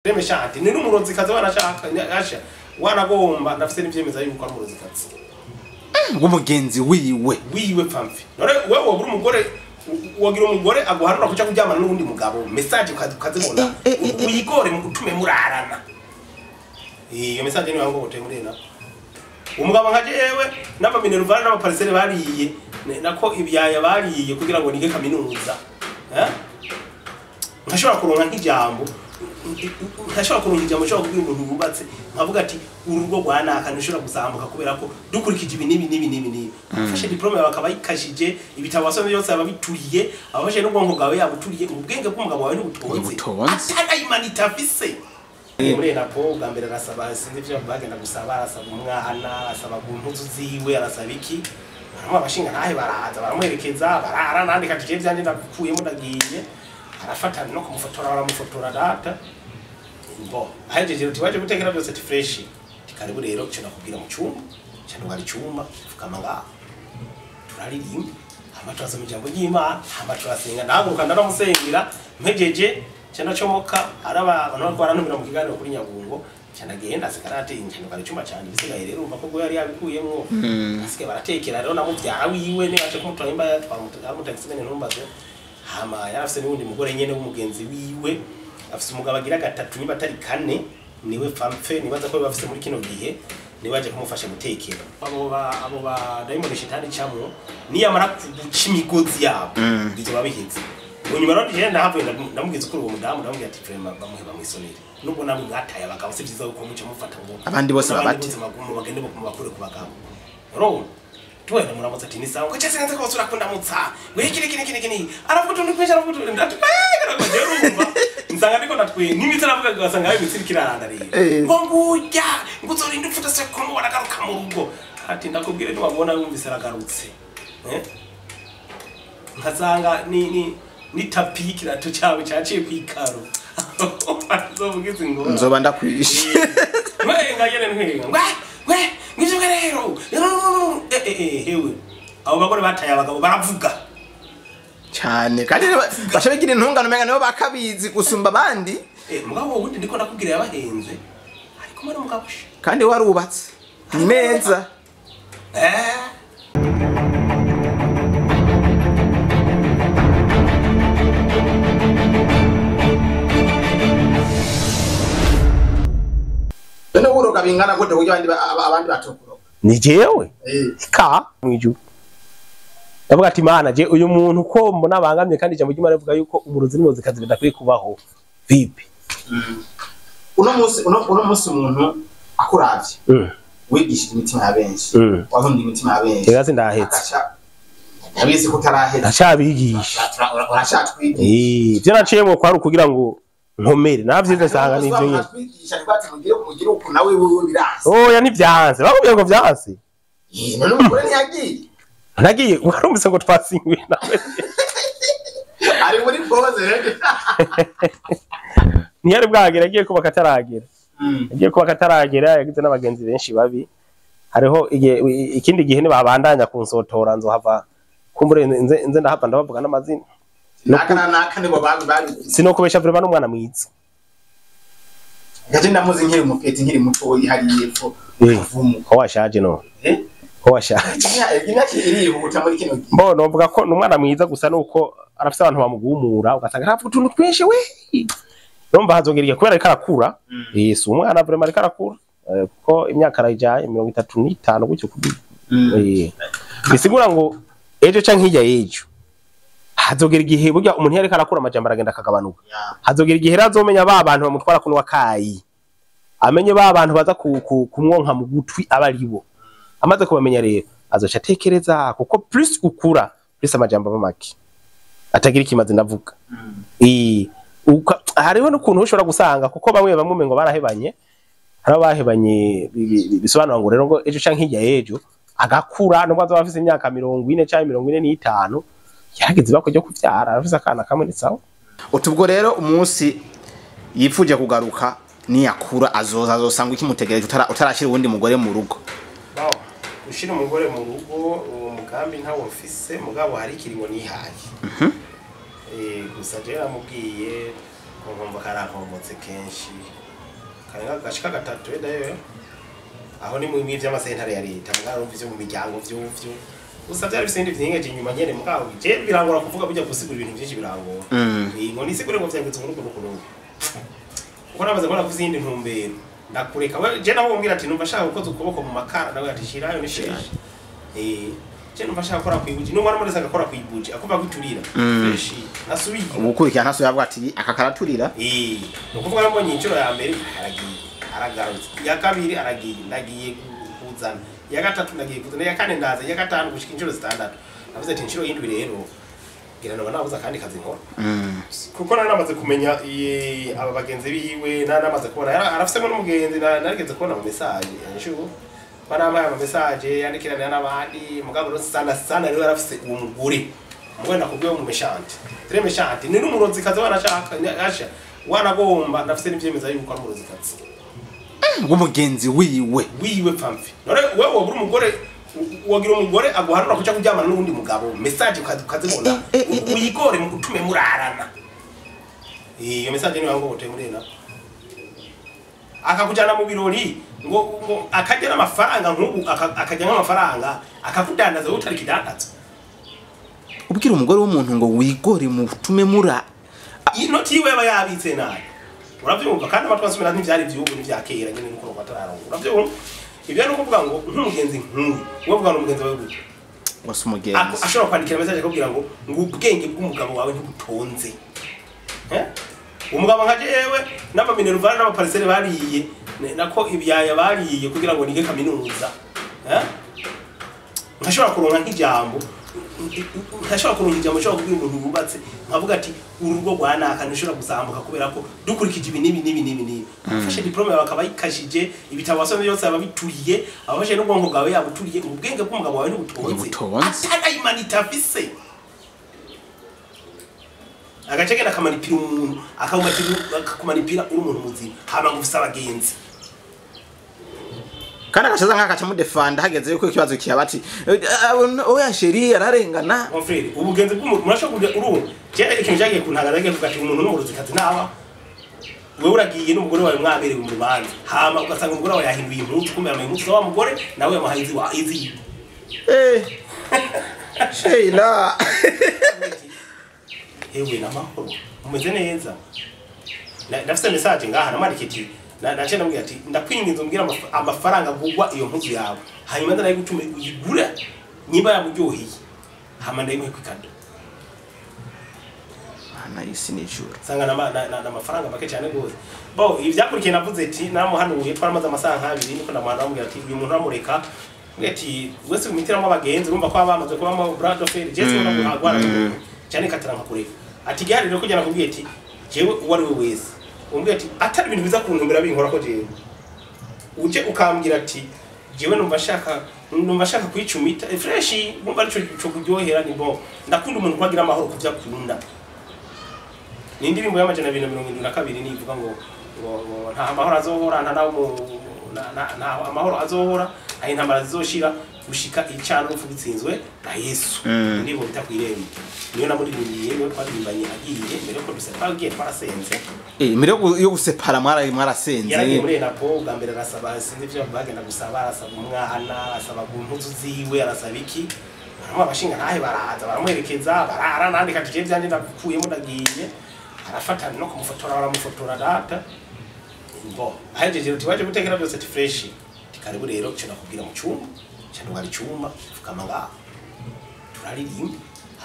Remeshanti ni n'umurozikazi wanashaka asha wanagomba ndafise n'ivyemeza yuko ari umurozikazi w'umugenzi wiwe wiwe pfamfi. None wewe wobura umugore, wogira umugore aguhanura kuja kuryamana n'uwundi mugabo, message ukazibona uyigore mu gutume murarana. Iyo message ni wango gute muri na umugabo nka jewe n'amaminerval n'amaparcelle bariye nako ibyaya bariye kugira ngo nige kaminuza, ntashobora kuronka nk'ijambo, ntashobora kuronka ijambo nshobora kubwira umuntu wubatse nkavuga ati urugo rwa naka ntushobora kusambuka kubera ko dukurikije ibi n'ibi n'ibi n'ibi n'ibi. Afashe diplome yawe akaba yikashije, ibitabo wasomye byose aba bituriye, abafashe n'ubwonko bwawe yabuturiye, ubwenge bw'umugabo wawe ntibutonze, atanayimanita afise. Muri napo bwa mbere arasaba, sinzi ivyo bagenda gusaba, arasaba umwana, arasaba impuzu ziwe, arasaba iki, baramuha abashinga ntahe, baraza baramuherekeza, barara nandika ati jewe vyanje ndapfuyemo ndagiye, arafata no kumufotora, baramufotora data. Bo ahejeje uti waje gutekera byose ati fresh, karibu rero cyo nakubwira mu cyumba, cyo ndwara icyumba, fukama ngaho turaririmba, hama turasoma ijambo ry'Imana, hama turasenga, ndahaguruka ndanamusengera, mpejeje cyo ndacomoka, araba abantu bariko barantumira mu kiganiro kuri Nyagungo, cyo ndagenda asigara ati cyo ndwara icyumba cyane, bisigaye rero urumva ko go yari yabikuyemwo, asigaye baratekera rero namuvyara wiwe nibaje kumutora imba twamutagisibene ntumbaze. Hama yarafise n'uwundi mugore nyene w'umugenzi wiwe, afise umugabo agira gatatu niba atari kane, niwe famfe nibaza ko bafise muri kino gihe, nibaje kumufasha gutekera. Abo ba daimoni shitani camwo niyamara guca imigozi yabo bizoba biheze. Unyuma rero ndije ndahavuye ndamubwiza ukuri uwo mudamu, ndamubwira ati vraiment bamuhe bamwisonere, nubwo namwe mwataye abagabo si vyiza ko muce mufata ngo abandi bose babate bagende bakure ku bagabo. Urumva tuwenda muramutsa ati ni sawa, ko cyase nze ko urakundamutsa we kiri kiri kiri kiri, aravuga utuntu twinshi, aravuga utuntu ndatwenga urumva nsanga ndiko natwe n'imitsi aravuga ugasanga ayo mitsi kiraranda rero ngo ngurya ngo uzorinda upfuta se ko mubona agaruka mu rugo, ati ndakubwire ntiwabona wumvise aragarutse, nkasanga ni tapi y'ikirato cyawe cyaciye kwikaro nzovuga izi ngora nzoba ndakwishe mwenga nyene ntwenga we ngivyo rero hewe abo bagore bataye abagabo baravuga cyane kandi basha bigira intungano umenga nibo bakabizi gusumba abandi. Mugabo wundi ndiko ndakubwira yabahenze ariko mwana mugabo kandi warubatse ni neza. None uroga bingana gute kugira abandi batokuroga? Ni jewe ka mwijuru ndavuga ati Mana je uyu muntu ko mbona bangamye, kandi ijambo ry'Imana rivuga yuko umurozi n'umurozikazi bidakwiye kubaho vipi? Uno munsi umuntu akuravye wigishije imitima ya benshi, wahunda imitima ya benshi, rero ndahetse abizi ko utarahetse ndacabigisha, uracatwigisha. Ivyo naciyemwo kwari ukugira ngo nkomere navyize nsanga nivyo nyene oya ntivyanse, bakubwiye ngo vyanse. None umugore ntiyagiye? Nagiye warumvise ngo twasinguye nawe ari muri pose rero ntiyari bwagera, agiye kubaka ataragera, agiye kubaka ataragera, yagize n'abagenzi benshi babi. Hariho ikindi gihe nibabandanya kunsotora nzohava kumbure nze ndahava ndabavuga n'amazina naka nibo babi sinokubesha vraiment n'umwana mwiza. Gaje ndamuzi nkiri umupeti nkiri muto hariye epfo kavumu ko washaje no ko washaje imyaka irihuta muri kino gihe. Mbo novuga ko n'umwana mwiza gusa nuko arafise abantu bamugumura ugasanga aravuga utuntu twinshi we nomba hazongera igihe kubera ariko arakura. Si umwana vraiment ariko arakura kuko imyaka arayijaye 35 gutyo kubi. Bisigura ngo ejo canke hirya y'ejo hazogera igihe burya umuntu yariko arakura amajambo aragenda akagabanuka. Hazogera igihe azomenya ba bantu bamutwara kunwa kayi, amenye ba bantu baza kumwonka mu gutwi abaribo. Amaze kubamenya rero azoca atekereza, kuko plus ukura plus amajambo aba make atagira ikimaze ndavuga. Hariho n'ukuntu ushobora gusanga kuko bamwe bamwe ngo barahebanye, hari abahebanye bisobanura ngo rero ngo ejo canke hirya y'ejo agakura nubwo azoba afise imyaka 40 canke 45 yarageze bako ryo kuvyara arafise akana kamwe ni sawa. Utubwo rero umunsi yifuje kugaruka niyakura azoza azosanga ikimutegereje utarashira uwundi mugore mu rugo. Ushira umugore mu rugo uwo mugambi ntawo mfise, mugabo hari ikiringo nihaye. Gusa je namubwiye Nkumva karankombotse kenshi karenga gashika gatatu dayo aho ni mu by'amasentare ya leta mugabo urumva ivyo mu miryango vy'uvyo gusa byari bisindi vyingeje inyuma nyene mugabo je birangora kuvuga bijya gusigura ibintu byinshi birangora ngo nisigure ngo vyagenze nk'uko nuko kuko namaze kubona ko izindi ntumbero ndakureka we je nawe umbwira ati numva ashaka gukoza ukuboko mu makara nawe ati shirayo ni sheshi je numva ashaka gukora kwibuji numva namurese agakora kwibuji akumva kwiturira fresh nasubiye ubukurikira ntaso yavuga ati aka karaturira ni ukuvuga nabonye inshuro ya mbere aragiye aragarutse iya kabiri aragiye ndagiye kuzana iya gatatu ndagiye kuzana iya kane ndaza iya gatanu gushika inshuro zitandatu navuze ati inshuro y'indwi rero ngira ngo nabuze akandi kazi nkora kuko nari namaze kumenya aba bagenzi biwe nari namaze kubona arafisemo n'umugenzi narigeze kubona mu message inshuro barampaye ama message yandikirana n'abandi mugabo rero sana sana rero arafise uwo mugore mugore nakubwiye mu meshante très méchante ni n'umurozi kazi wanashaka asha wanagomba ndafise n'ivyemeza yuko ari umurozi kazi w'umugenzi wiwe wiwe pamfi none wewe wabura umugore wagira umugore aguhanura kuca kuryamana n'uwundi mugabo message ukazibona uyigore mu gutume murarana iyo message ni wango bote murena akakujana mu birori ngo akajya n'amafaranga nk'ubu akajya nk'amafaranga akakudandaza utari kidandaza ubwira umugore w'umuntu ngo wigore mutume mura inoti yiwe yaba yabitse nabi uravyumva kandi amatwi asubira ntivyari ivy'ubu n'ivya kera nyene nuko batararongora uravyumva ibyo ni ukuvuga ngo nk'umugenzi nk'uyu wowe uvuga ngo umugenzi wawe gute wase umugenzi ashobora kwandikira message akubwira ngo ngo ubwenge bw'umugabo wawe ntibutonze umugabo nka jewe n'amaminerval n'amaparisere bariye nako ibyaya bariye kugira ngo nige kaminuza ntashobora kuronka nk'ijambo ntashobora kuronka ijambo ushobora kubwira umuntu wubatse nkavuga ati urugo rwa naka ntushobora gusambuka kubera ko dukurikije ibi n'ibi n'ibi n'ibi n'ibi afashe diplome yawe akaba ayikashije ibitabo wasomye byose aba bituriye abafashe n'ubwonko bwawe yabuturiye ubwenge bw'umugabo wawe ntibutonze atari afise agace kenda kamanipira umuntu akakumanipira uri umuntu muzima hama ngo ufise abagenzi kandi agashaza nk'akaca mudefanda hageze yuko ikibazo kiyabati oya sheri ararengana mon frère ubugenzi bw'umuntu murashobora kujya urumva kera ikintu cyagiye kuntangara nagiye kuvuga ati umuntu n'umurozi kazi naba wewe uragiye n'umugore wawe mwaberewe mu rubanza hama ugasanga umugore wawe yahinduye impuzu kumbe yambaye impuzu wa mugore nawe yamuhaye izi wa izi Sheila ewe namahoro umeze neza ndafise message ngaha namwandikiye ati nace ndamubwira ati ndakwinginze umbwira amafaranga agurwa iyo mpuzu yawe hanyuma ndayigutume uyigure niba yamuryoheye hama ndayimuhe kwikado ana isi n'ijuru sanga na amafaranga make cyane gose bo ivyakurikiye navuze ati namuhanuye twaramaze amasaha nk'abiri niko ndamuhanura amubwira ati uyu muntu uramureka ati wese umitiramo abagenzi urumva ko bamaze kubamo brad of Jesse uragwara cyane katara nkakureka ati gihari rero kugera nakubwiye ati jewe uwo ari we wese umbwiye ati atari ibintu biza kuntumbira binkora ko jewe uje ukambwira ati jewe numva shaka kwicumita fresh numva arico cyo kuryohera ni bon ndakunda umuntu kwagira amahoro kuvya kunda ni indirimbo y'272 nivuga ngo nta amahoro azohora nta nta amahoro azohora ayi intambara zizoshira gushika icano urupfu bitsinzwe na Yesu ndibo bita kwirembo niyo namuririmbiye niyo twaririmbanye agiye mbere ko dusepagiye twarasenze mbere yo gusepara mwarasenze yaragiye muri Enapo bwa mbere arasaba sinzi ivyo bagenda gusaba arasaba umwana arasaba impuzu ziwe arasaba iki baramuha abashinga ntahe baraza baramuherekeza barara nandika ati jewe ivyanje ndakuyemo ndagiye arafata no kumufotora baramufotora data bo ahejeje uti waje gutekera byose ati fresh karibu rero cyo nakubwira mu cyumba cyane wari cyumba fukama ngaho turaririmba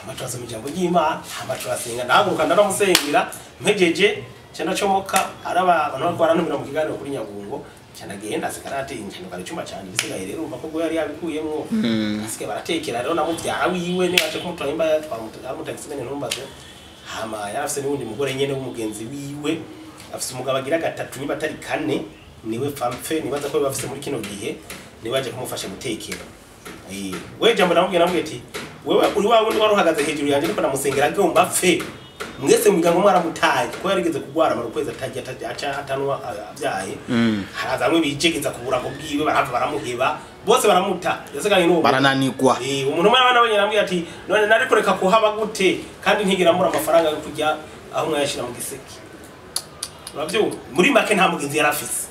hama turasoma ijambo ry'Imana hama turasenga ndahaguruka ndanamusengera mpejeje cyane cyomoka araba abantu bariko barantumira mu kiganiro kuri Nyabungo cyane agenda asigara ati njye bari cyumba cyane bisigaye rero urumva ko go yari yabikuyemwo asigaye baratekera rero namuvyara wiwe ne baje kumutora imba twamutaxi bene ntumbaze hama yarafise n'uwundi mugore nyene w'umugenzi wiwe afise umugabo agira gatatu niba atari kane niwe famfe nibaza ko bafise muri kino gihe nibaje kumufasha gutekera we jambo namubwira namubwira ati wewe uri wa wundi waruhagaze hejuru yanjye niko namusengera agomba apfe mwese muryango mwaramutaye ko yarigeze kugwara amara ukwezi atajya aca atanwa abyaye haraza bamwe bijegeza ku burago bwiwe barahava baramuheba bose baramuta yasigaye n'uwo barananigwa umuntu umwe nawe nyine namubwira ati none nari kureka kuhaba gute kandi ntigera mbura amafaranga yo kujya aho mwayashira mu giseke Uravyumva, muri make nta mugenzi yarafise.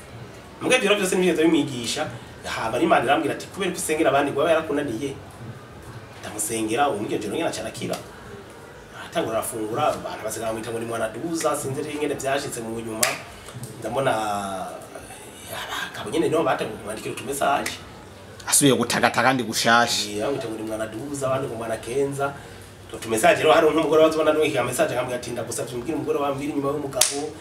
Muga ibyo byose nibyo bimwigisha. Hama n'Imana irambwira ati kubera ko usengera abandi ngo yarakunaniye. Ndamusengera uwo mugenzi rero nyine acarakira. Atangura arafungura, abantu basigaye bamwita ngo ni mwana duza, sinzi rero ingene vyashitse mu nyuma. Ndabona abagabo nyene nibo batanguye kumwandikira utu message. Asubiye gutagata kandi gushasha. Bamwita ngo ni mwana duza, abandi ngo mwana kenza. Utu message rero hari nk'umugore wazobona ndungikira message akambwira ati ndagusavye umbwire umugore wambwira inyuma y'umugabo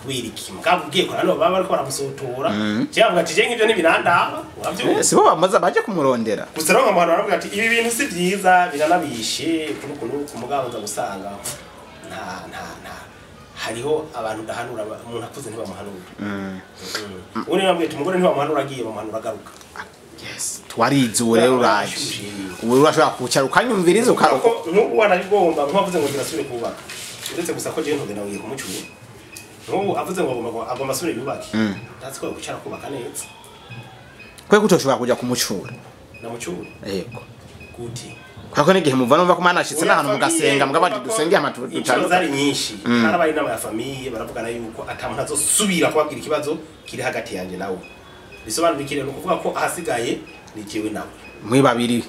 kubera iki. Mugabo ugiye kora hano baba bariko baramusotora. Je avuga ati je nk'ivyo ntibirandaba. Uravyumva? Sibo bamaze baje kumurondera. Gusa rero nkamuhanura aravuga ati ibi bintu si vyiza biranabishe kuno ku mugabo nza gusanga nta nta nta hariho abantu dahanura umuntu akuze ntibamuhanura. Ubu nabwiye ati umugore ntibamuhanura agiye bamuhanura agaruka. Yes, twarize ubu rero uraje. Ubu urashobora kucara ukanyumviriza uko nk'ubu wanabigomba nk'avuze ngo ngira kubaka. Uretse gusa ko je ntugenda ngiye kumucura. Nk'ubu avuze ngo agomba asubire yubake. Ndazi ko gucara kubaka neza. Kwe kutoshobora kuja kumucura. Namucura? Yego. Gute? Kwako n'igihe muva numva ko Mana ashitse n'ahantu mugasenga mugabo ati dusenge amatu tutandukanye. Zari nyinshi. Harabaye inama ya famille baravugana yuko atamuntu azosubira kubabwira ikibazo kiri hagati yanje nawe. Bisobanura ikire no kuvuga ko ahasigaye ni jewe nawe. Mwe babiri.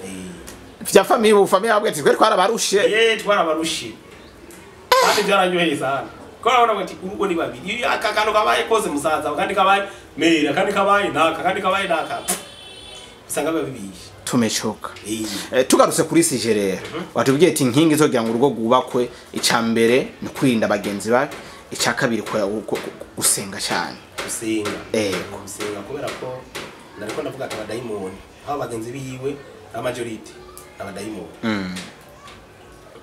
Vya famille bu famille abwe ati twe twarabarushe. Twarabarushe. Kandi byaranyoheye sana. Ko urabona ati urugo ni babiri. Aka kantu kabaye kose musaza, kandi kabaye mera, kandi kabaye naka, kandi kabaye naka. Usanga babibishe. Tumechoka. Tugarutse kuri sije rero. Watubwiye ati inkingi zogira ngo urugo rwubakwe, ica mbere ni kwirinda bagenzi bawe, ica kabiri gusenga cyane. Gusenga. Gusenga kubera ko nariko ndavuga ati abadayimoni, aho bagenzi biwe na majority abadayimoni.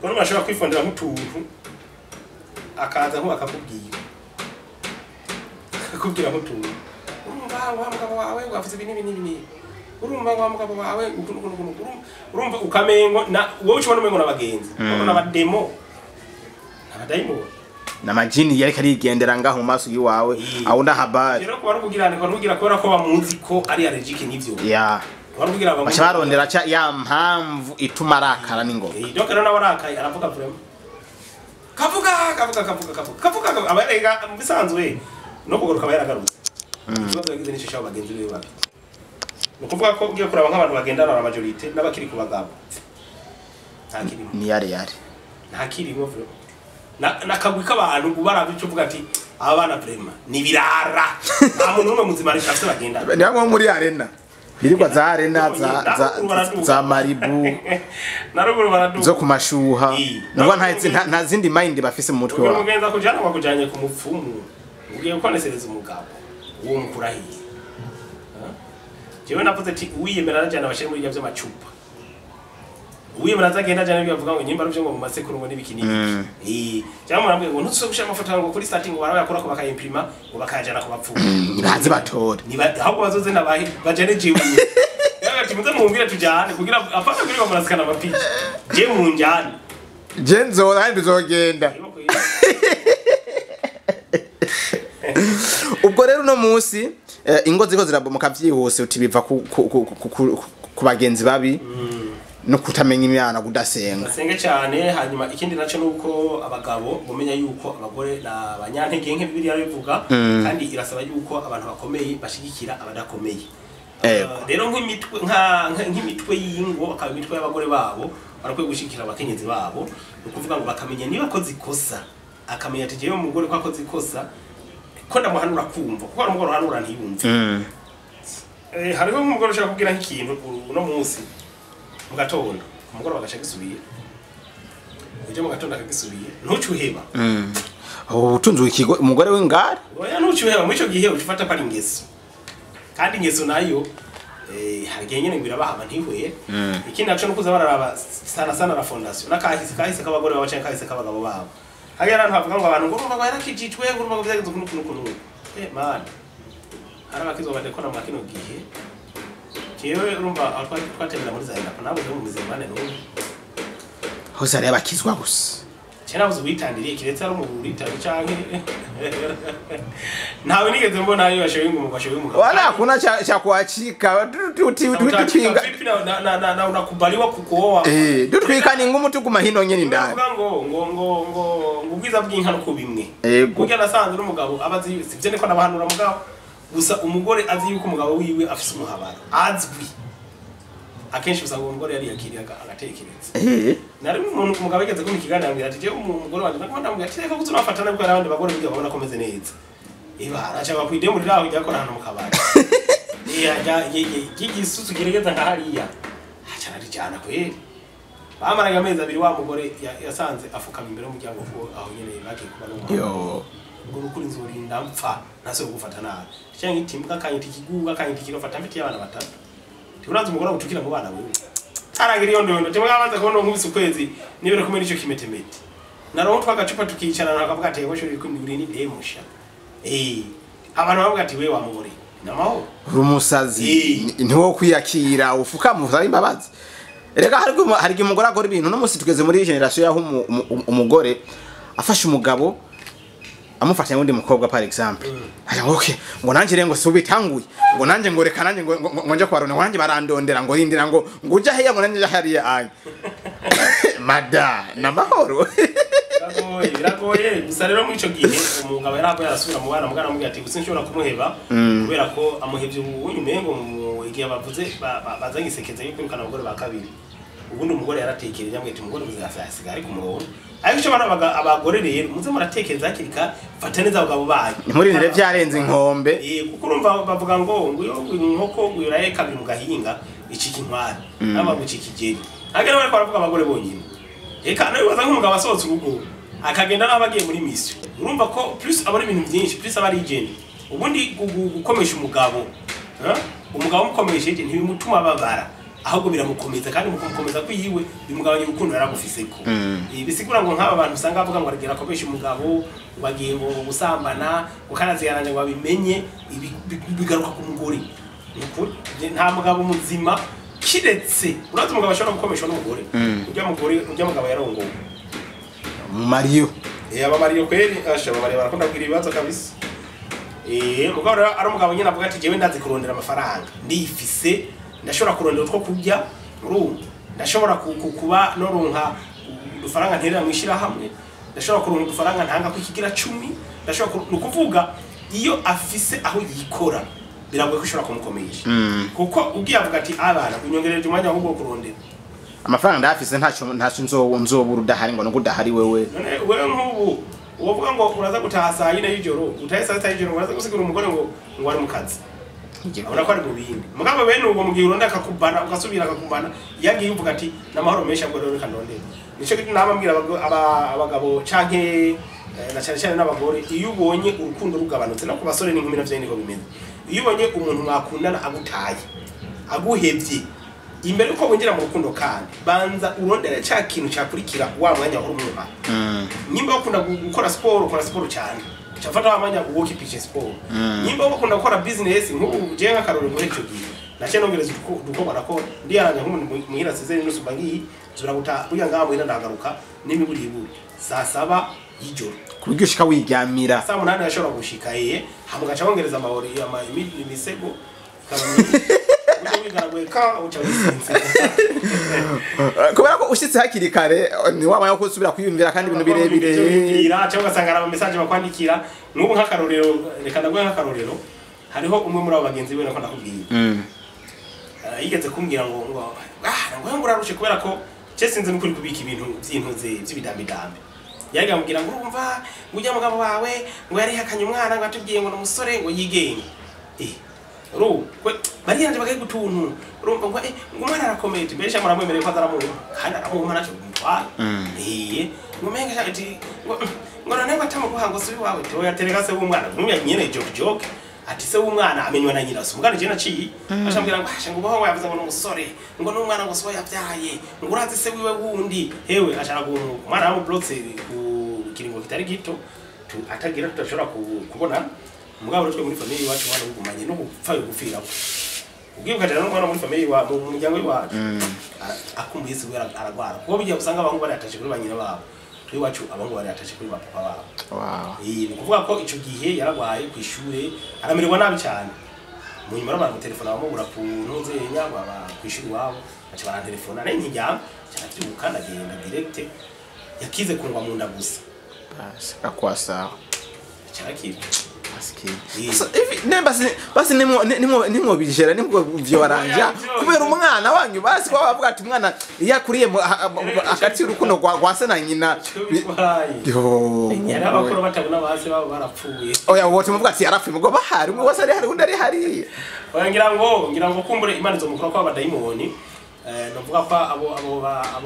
Kono bashobora kwifondera nk'utuntu akaza nko akakubwira. Akakubwira nk'utuntu. Urumva wa mugabo wawe wavuze ibi n'ibi n'ibi. Urumva wa mugabo wawe urumva ukamengo na wowe ucibona umengo nabagenzi. Urabona abademo. Abadayimoni. Na majini yariko arigendera ngaho mu maso yiwawe awunda habari. Rero ko barubwirane ko barubwira ko bamuzi ko ari allergique n'ivyo. Ya. Barubwira bamuzi. Bacha barondera cha ya mpamvu ituma arakara n'ingoma. Donc rero nawe arakaye aravuga vraiment. Kavuga kavuga kavuga kavuga kavuga abarega bisanzwe no kugaruka bayaragarutse. Ikibazo yagize nico cyo bagenzi biwe babi. Nukuvuga ko ugiye kuraba nk'abantu bagendana na majorité n'abakiri ku bagabo. Nta kirimo. Ni yare yare. Nta kirimo vraiment. Nakagwi k'abantu ubaraba ico uvuga ati abana vraiment ni birara. Nta muntu n'umwe muzima ari afite bagendana. Ni bamwe muri arena. Birirwa za arena za Maribu. Naruguru baraduka. Zo kumashuha. Nubwo nta zindi mind bafise mu mutwe wabo. Umugenza kujana bakujanye ku mupfumu. Ugiye gukonesereza umugabo. Uwo mukurahiye. Jewe navuze ati uwiyemera arajana abashire muri bya by'amacupa. Uwiyemera azagenda ajana bivuga ngo nyimba ruvyo ngo mu masekuru ngo nibiki nibiki. Cyangwa murambwiye ngo ntuse gushira amafoto ngo kuri starting ngo barabakora ko bakayimprima ngo bakayajana ku bapfumu. Nibaze batore. Niba ahubwo bazoze nabahe bajane jewe. Yaga ati muze mumbwire tujane kugira afana kuri bamurasikana amapicha. Je munjane. Je nzora kandi nzogenda. Ubwo rero no munsi ingo ziko zirabomoka vyihuse uti biva ku bagenzi babi no kutamenya imyana kudasenga. Basenga cyane. Hanyuma ikindi naco nuko abagabo bumenya yuko abagore na abanyantege nke Bibiliya bivuga kandi irasaba yuko abantu bakomeye bashigikira abadakomeye. Rero nk'imitwe nk'imitwe y'ingo akaba imitwe y'abagore babo barakwiye gushigikira abakenyezi babo, ukuvuga ngo bakamenya niba akoze ikosa akamenya ati jewe umugore ko akoze ikosa ko ndamuhanura kumva kuko ari umugore uhanura ntiyumve. Hariho umugore ushaka kubwira nk'ikintu uno munsi mu gatondo umugore bagaca gisubira uje mu gatondo akagisubira ntucuheba. Ubutunzi ikigo umugore w'ingare oya ntucuheba muri ico gihe ucufata ko ari ingeso kandi ingeso nayo hari nyene ngira bahaba ntihweye. Ikindi naco nukuza bararaba sana sana la fondation nakahise kahise k'abagore babo canke kahise k'abagabo babo. Hari abantu bavuga ngo abantu ngo urumva yarakijijwe ngo urumva byagenze kuno kuno kuno. Man. Harabakizwa badekora mu kino gihe. Jewe urumva twatemera muri Zahenda ko nabo mu mizemane n'ubu. Hose ari abakizwa gusa. Cyane witandiriye kiretse ari umugabo witandiriye canke ntawe nigeze mbona iyo ashoye ngo ashoye umugabo wala hakuna cha kuachika tutwinga vipi na unakubaliwa kukuoa dutwika ni ngumu tuguma hino nyene ndani ngo ngo ngo ngo ubwiza bw'inka no kubimwe yego kuko nasanze n'umugabo abazi sivyo niko nabahanura mugabo gusa umugore azi yuko umugabo wiwe afise umuhabara azwi akenshi usanga umugore yari yakiriye agatekereza nari umuntu umugabo yigeze kumpa ikiganiro ambwira ati jewe umugore wanje ndakubona ndamubwira ati reka kuza urafata nabi kubera abandi bagore burya babona ko meze neza araca bakwidemurira aho ujya akora ahantu mu kabari igisusu kiregeza nka hariya aca ararijana kweri bamaraga amezi abiri wa mugore yasanze afukama imbere y'umuryango kuko aho nyene bagiye kuba n'umwana ngo nukuri nzorinda mpfa ntase gufata nabi cyangwa itimbuka kanyita ikiguga kanyita ikirofata mfitiye abana batatu urazi umugore utukira mu bana wewe aragira iyo ndondo timwe abanza kubona nkubise ukwezi nibere kumwe nico kimetemete naronko twagacupa tukicarana akavuga ati yego shuri uri ni demusha abantu bavuga ati wewe wa mugore namahoro rumusazi ntiwo kwiyakira ufuka mu imbabazi reka hari umugore akora ibintu no musi tugeze muri generation yaho umugore afashe umugabo amufasha n'undi mukobwa par exemple aja ngo okay ngo nanje rero ngo subitanguye ngo nanje ngo reka nanje ngo nje kwarona ngo nanje barandondera ngo rindira ngo uja heya ngo nanje hariya anye mada namahoro biragoye gusa rero muri ico gihe umugabo yarako yarasubira mu bana mugana amubwira ati gusa nshobora kumuheba kubera ko amuhevye ubunyu mengo igihe bavuze bazanye isekeza yo kwirukana abagore ba kabiri ubundi umugore yaratekereje amwita umugore muzasigaye ari ku murongo ariko ico bana abagore rero muze muratekereza hakiri kare fata neza abagabo banyu muri nire vyarenze inkombe kuko urumva bavuga ngo ngo iyo inkoko ngo uraye kabiri mu gahinga icika inkware aba gucika igeri agera bariko baravuga abagore bonyine eka nawe baza nk'umugabo asohotse urugo akagenda n'abagiye muri mission urumva ko plus abona ibintu byinshi plus aba ari igeni ubundi gukomesha umugabo umugabo umukomesheje ntibimutuma babara ahubwo biramukomeza kandi mukomeza kwiyiwe bimugabanya urukundo yaragufiseko bisigura ngo nk'aba bantu usanga bavuga ngo aragera akomesha umugabo bagiye ngo gusambana ngo kanaziyaranje ngo babimenye bigaruka ku mugore nukuri nta mugabo muzima kiretse urazi umugabo ashobora gukomeshwa n'umugore ujya mugore ujya mugabo yarongowe Mario aba Mario kweri asha aba Mario barakunda kugira ibibazo kabisa mugabo rero ari umugabo nyine avuga ati jewe ndazi kurondera amafaranga ndifise ndashobora kurondera utwo kurya urumva ndashobora kuba noronka udufaranga nterera mwishira hamwe ndashobora kuronka udufaranga ntanga ku kigira 10 ndashobora nukuvuga iyo afise aho yikora biragoye ko ushobora kumukomesha kuko ugiye avuga ati abana unyongereje umwanya wo kurondera amafaranga ndafise ntacyo nzobura udahari ngo nuko udahari wewe none wewe nk'ubu uwovuga ngo uraza gutaha saa 4 y'ijoro utahe saa 6 y'ijoro uraza gusigura umugore ngo ngo ari mu kazi abona ko ari mu bindi mugabo bene ubwo mugihe uronda akakubana ugasubira akakubana yagiye uvuga ati namahoro menshi ngo rero reka ndondere nico gituma nabambwira abagabo canke na cyane cyane n'abagore iyo ubonye urukundo rugabanutse no ku basore n'inkumi navyo niko bimeze iyo ubonye umuntu mwakundana agutaye aguhevye imbere uko winjira mu rukundo kandi banza urondere ca kintu cyakurikira wa mwanya wahora umwubaha nimba ukunda gukora siporo ukora siporo cyane chafata wa mwanya uwokipishe siporo nimba ukunda gukora business nk'ubu je nk'akarore muri ico gihe nace nongereza dukorwa nakora ndiyaranja nk'umuntu muhira size n'usu bangi zura guta burya ngaha muhira ndagaruka n'imiburi iburi saa 7 y'ijoro kuburyo ushika wiryamira saa 8 yashobora gushika hamugaca bongereza amahoro imisego ikaba kubera ko ushitse hakiri kare ni wabaye ko usubira kwiyumvira kandi ibintu birebire cyangwa ugasanga ari ama bakwandikira n'ubu nk'akarorero reka ndaguhe nk'akarorero hariho umwe muri abo bagenzi be nako ndakubwiye yigeze kumbwira ngo ngo urarushe kubera ko cye sinzi n'ukuri kubika ibintu by'intuze by'ibidambidambi yari yamubwira ngo urumva ngo ujya mugabo wawe ngo yarihakanye umwana ngo atubwiye ngo ni umusore ngo yigenge bariyanje bakaye gutuntu urumva ngo ngo umwana arakomeye mbere muramwemereye ko azaramuha kandi aramuha ntacyo bimutwara ngo menga ati ngo none ngo atamuguha ngo subi wawe toya tereka se w'umwana ntumya nyene joke joke ati se w'umwana amenywa na nyina umugana je naciye ashambwira ngo asha ngo ubaho yavuze ngo n'umusore ngo n'umwana ngo so yabyaye ngo urazi se wiwe wundi hewe ashara ku mwana yamublotse ku kiringo kitari gito atagira tutashobora kubona mugabo rero twe muri famille iwacu mwana ugumanye no gupfa gupfira ugiye ukajana no mwana muri famille wa mu muryango iwacu akumbuye se aragwara kuko bijya usanga abahungu baratashe kuri banyina babo Twiwacu abahungu bari atashe kuri bapapa babo. Wow. Ni kuvuga ko ico gihe yaragwaye ku ishure aramererwa nabi cyane. Mu nyuma baramutelefona bamubura ku ntuze baba ku ishuri wabo, baca barantelefona nari nkiryama, cyarabyuka ndagenda direct. Yakize kungwa mu nda gusa. Basi akwa sawa. Cyarakira. Maskini. So ivi ne basi nimwo bijera nimwo vyo baranja kubera umwana wanyu basi kwa bavuga ati umwana yakuriye akati urukundo kwa se na nyina. Yo. Yarabakuru batabona base babo barapfuye. Oya wote muvuga ati yarapfuye mugo bahari umwe wese ari hari undi ari hari. Oya ngira ngo kumbure Imana izomukura kwa abadayimoni. Novuga ko abo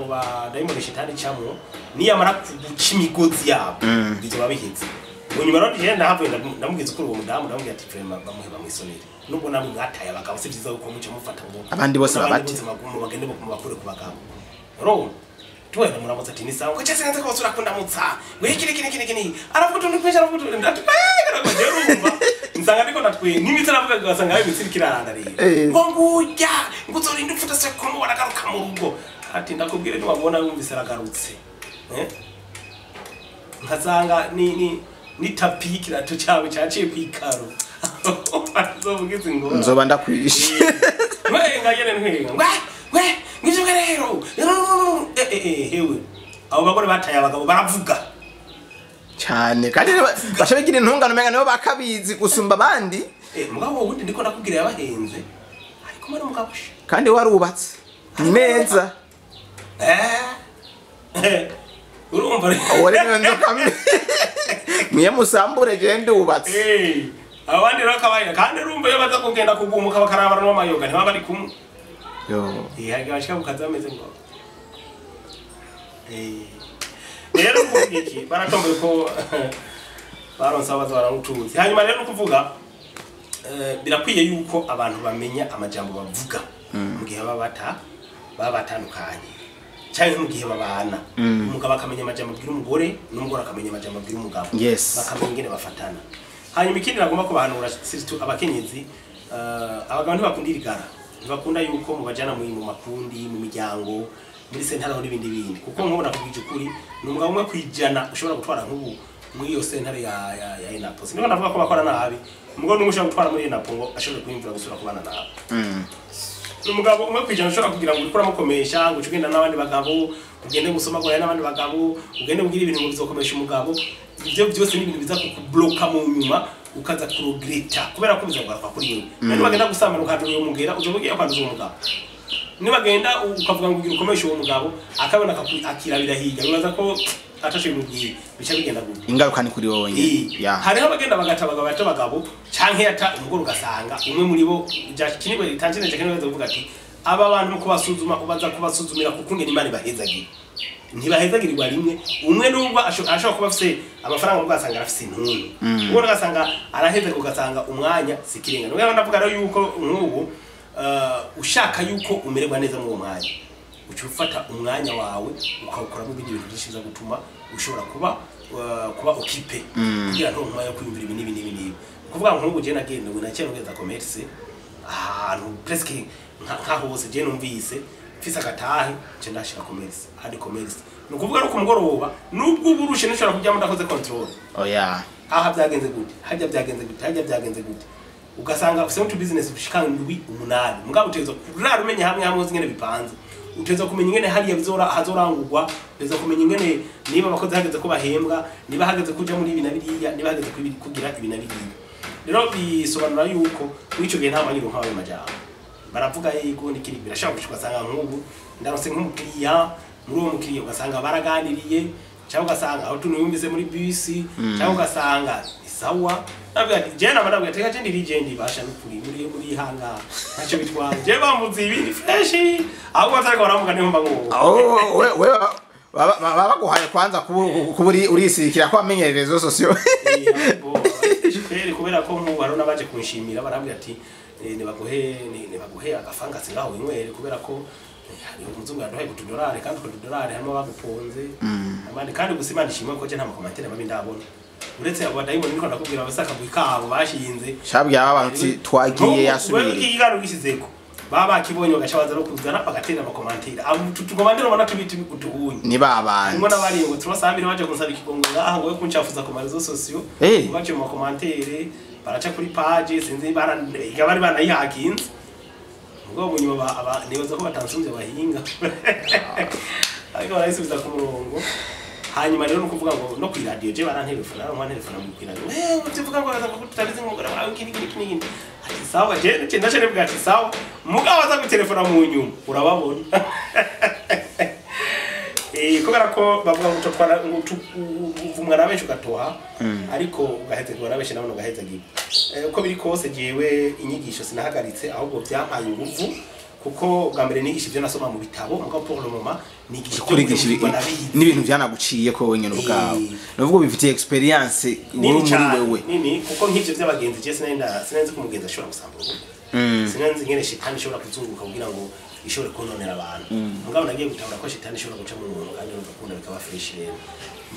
ba dayimoni shitani camwo niyamara guca imigozi yabo bizoba biheze. Munyuma rero je ndahavuye ndamubwiza ukuri uwo mudamu, ndamubwira ati vraiment bamuhe bamwisonere nubwo namwe mwataye abagabo si vyiza ko muce mufata ngo abandi bose babate bagende bakure ku bagabo. Rero tuwenda muramutse ati ni sawa ko cyase nze ko basura kundamutsa we kiri kiri kiri kiri aravuga utuntu twinshi aravuga utuntu ndatwega nsanga ndiko natwe n'imitsi aravuga ugasanga imitsi irikiraranda rero ngo ngujya ngo uzorinda upfuta se ko mubona agaruka mu rugo ati ndakubwire ntiwabona wumvise aragarutse nkasanga ni tapi y'ikirato cyawe cyaciye ku ikaro azovuga izi ngora nzoba ndakwishe mwenga yene ntwenga we ngivyo rero hewe abo bagore bataye abagabo baravuga cyane kandi basha bigira intungano menga nibo bakabizi gusumba abandi. Mugabo wundi ndiko nakubwira yabahenze ariko mwana mugabusha kandi warubatse neza urumva rero nzokamwe mwiye musambure je ndubatse. Abandi rero kabaye kandi urumva iyo baza kugenda kugumuka bakarabara no mayoga ntibaba bari kumwe. Yo hagashika bukaza ameze ngo rero iki baratomboye ko baronse abaza baramutuzi. Hanyuma rero kuvuga birakwiye yuko abantu bamenya amajambo bavuga mu gihe baba batandukanye cyangwa mu gihe babana. Umugabo akamenya amajambo abwira umugore n'umugore akamenya amajambo abwira umugabo. Bakamenya ingene bafatana. Hanyuma ikindi nagomba kubahanura surtout abakenyezi, abagabo ntibakunda irigara, ntibakunda yuko mubajana mu makundi, mu miryango, muri sentare aho n'ibindi bindi. Kuko nkubona kubwije ukuri ni umugabo umwe kwijana ushobora gutwara nk'ubu muri iyo sentare ya ENAPO. Siniko ndavuga ko bakora nabi, umugabo n'umwe ushobora gutwara muri ENAPO ngo ashobore kwiyumvira gusubira kubana nawe. Umugabo umwe kwijana ushobora kugira ngo urikora mukomesha ngo ugenda n'abandi bagabo, ugende gusomagura n'abandi bagabo, ugende ugira ibintu ngo bizokomesha umugabo. Ivyo byose ni ibintu biza kukubloka mu nyuma ukaza kuregreta kubera ko bizogaruka kuri wewe. Niba bagenda gusambana ukandura uwo mugera uzobugiye kwanduza uwo mugabo. Niba bagenda ukavuga ngo ugira ukomesha uwo mugabo akabona akirabira hirya bibaza ko atashe bimubwiye bica bigenda gute. Ingaruka ni kuri wowe nyine. Hariho abagenda bagata abagabo bato bagabo canke yata umugore ugasanga umwe muri bo kinigwe tangine kinigwe kuvuga ati aba bantu kubasuzuma ubaza kubasuzumira kuko ngene Imana ibahezagira. Ntibahezagirirwa rimwe umwe nubwo ashobora kuba afise amafaranga ugasanga arafise intuntu. Ubwo ugasanga araheze ugasanga umwanya sikirenga. Nubwo ndavuga rero yuko nk'ubu ushaka yuko umererwa neza mu mwanya uca ufata umwanya wawe ukawukoramo ibindi bintu byinshi biza gutuma ushobora kuba occupé kugira ngo umwanya wo kwiyumvira ibi n'ibi n'ibi n'ibi. Kuvuga nk'ubu je nagenda ubu naciye ngeza commerce ahantu presque nka hose je numvise mfise agatahe nce ndashira commerce hadi commerce. Ni ukuvuga ari ku mugoroba nubwo uburushe nshobora kujyamo ndakoze control. Oya aha byagenze gute, hajya byagenze gute, hajya byagenze gute. Ugasanga ufise utu business ushika 7 8 mugabo utegerezwa kurara umenye hamwe hamwe ingene bipanze. Utegerezwa kumenya ingene hariya bizora hazorangurwa, utegerezwa kumenya ingene niba abakozi hageze ko bahembwa, niba hageze kuja muri ibi na biriya, niba hageze kugira ibi na biriya. Rero bisobanura yuko muri ico gihe nta mwanya uronka w'ayo majambo. Baravuga yego n'ikindi birashobora gushika ugasanga nk'ubu ndaronse nk'umukiriya, muri uwo mukiriya ugasanga baraganiriye, cyangwa ugasanga aho tunumvise muri bisi, cyangwa ugasanga isawa. Nabwo ati je nabwo nabwo teka je ndi legend basha n'ukuri muri hanga ntacyo bitwaye je bambuze ibindi fresh ahubwo atariko baramuga niho mba ngo oh we babaguhaye kwanza kuburi urisirikira ko amenyerezo sosio kubera kubera ko nk'ubu barona baje kunshimira barambwira ati nibaguhe agafangasi ngaho winywere kubera ko hari umuzungu yaduhaye kutudolari kandi kutudolari harimo baguponze abandi kandi gusa Imana ishimwe ko je nta makomantere mabi ndabona uretse abo badayimoni niko ndakubwira abasaka bwikabo bashinze shabwiye abantu twagiye yasubiriye wewe ikigaro gisizeko Baba bakibonye bagaca baza no kuzana bagatera ama commentaires. Abo tu commentaires ubona tubiti utuhunye. Ni babandi. Harimo n'abari ngo turasambire baje kunsaba ikigongo ngaha ngo yo kuncafuza ku ma réseaux sociaux. Baje mu ma commentaires, baraca kuri page, sinzi bari banayihakinze. Mugabo nyuma nibaza ko batansumbye abahinga. Ariko barayisubiza ku murongo. Hanyuma rero nukuvuga ngo no kw'iradio je barantelefona, barantelefona mu kw'iradio. Uvuga ngo baza ko tutabizi ngo umugore wawe iki n'iki n'iki. Ati sawa, je nce ndaje nivuga ati sawa. Mugabo aza gutelefona mu nyuma urababona. Kubera ko bavuga ngo tutwara ngo uvumwa na benshi ugatoha, ariko ugahezagirwa na benshi nabone ugahezagirwa. Uko biri kose jewe inyigisho sinahagaritse, ahubwo byampaye inguvu, kuko bwa mbere nigisha ibyo nasoma mu bitabo, mugabo pour le moment nigisha ibyo Kurigisha mbona bize. N'ibintu byanaguciye ko wenyine ubwawe. Nuvuga ubifitiye expérience Nini wowe muri cane, wewe. Nini, kuko nk'ivyo by'abagenzi je sinari nzi ko umugenzi ashobora gusambura urugo. Sinari nzi ingene shitani ishobora kuzunguruka kugira ngo ishobore kononera abantu. Mugabo nagiye gutahura ko shitani ishobora guca mu muntu kandi ugakunda bikaba fresh rero.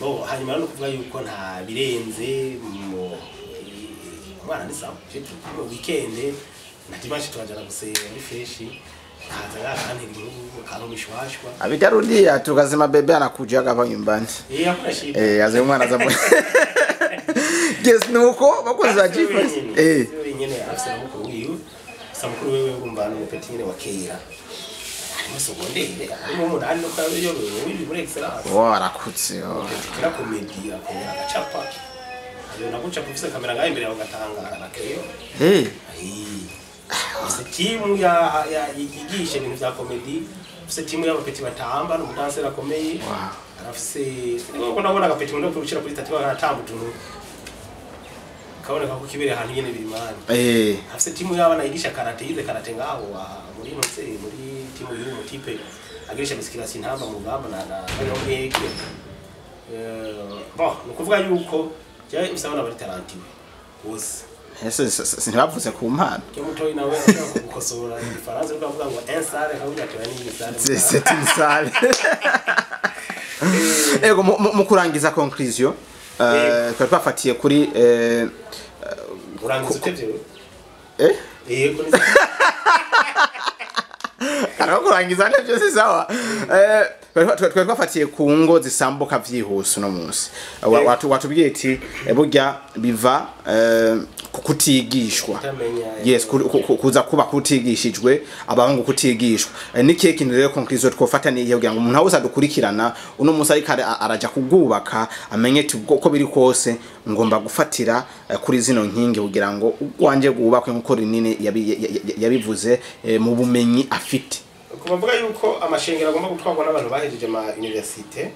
Bo hanyuma rero kuvuga yuko nta birenze mu umwana ni sawa. Je mu weekend na dimanche turajana gusenga muri fresh. Kaza ngakantera inkuru akampa. Abitarudia tukasema bebe anakujaga hapa nyumbani. Hakuna shida. Aze umwana za. Yes, nuko bakozi ba G-Press. Si wenyene, afise na mukuru wiwe. Sa mukuru wiwe urumva ni umu petit nyene wa kera. Harimo secondaire, harimo umunani no kayobewe windi muri excellence. Wo arakutse. Oh. Kira comédie akongera agacapa. Ayo nagucapa ufise kamera ngaho imbere yawe ugatangara na keyo. Ufise timu ya yigisha ibintu vya comédie, ufise timu y'aba petits batamba, n'umu danseur akomeye. Arafise niko ndabona aga petit ngo kurushira kuri statut baratamba utuntu kaboneka ko kibereye ahantu nyene birimani. Afise timu y'abana yigisha karate, yize karate ngaho muri notse muri timu y'uyu mu type agirisha musculation intamba mu rugamba na no mwege. Bon, nukuvuga yuko je usabana bari talentueux bose. Ese ntibavuze ku mpano. Cyo mutoyi nawe ashobora kugukosora igifaransa ariko avuga ngo un sale akavuga ati oya ni une salle. C'est une salle. Ego mu kurangiza conclusion, twari twafatiye kuri Urangiza utevye we? Eh? Yego ni Ariko kurangiza nivyo si sawa. Twari twafatiye ku ngo zisambuka vyihuse uno munsi. Watubwiye ati burya biva ku kutigishwa. Kutamenya. Yes, kuza kuba kutigishijwe, abahungu kutigishwa. Nikihe kintu rero conclusion twofata ni kugira ngo umuntu wese adukurikirana uno munsi ariko araja kugubaka amenye ati uko biri kose ngomba gufatira kuri zino nkingi kugira ngo ugwanje gubakwe nkuko rinini yabivuze mu bumenyi afite. Kubavuga yuko amashengero agomba gutwarwa n'abantu bahejeje ama université,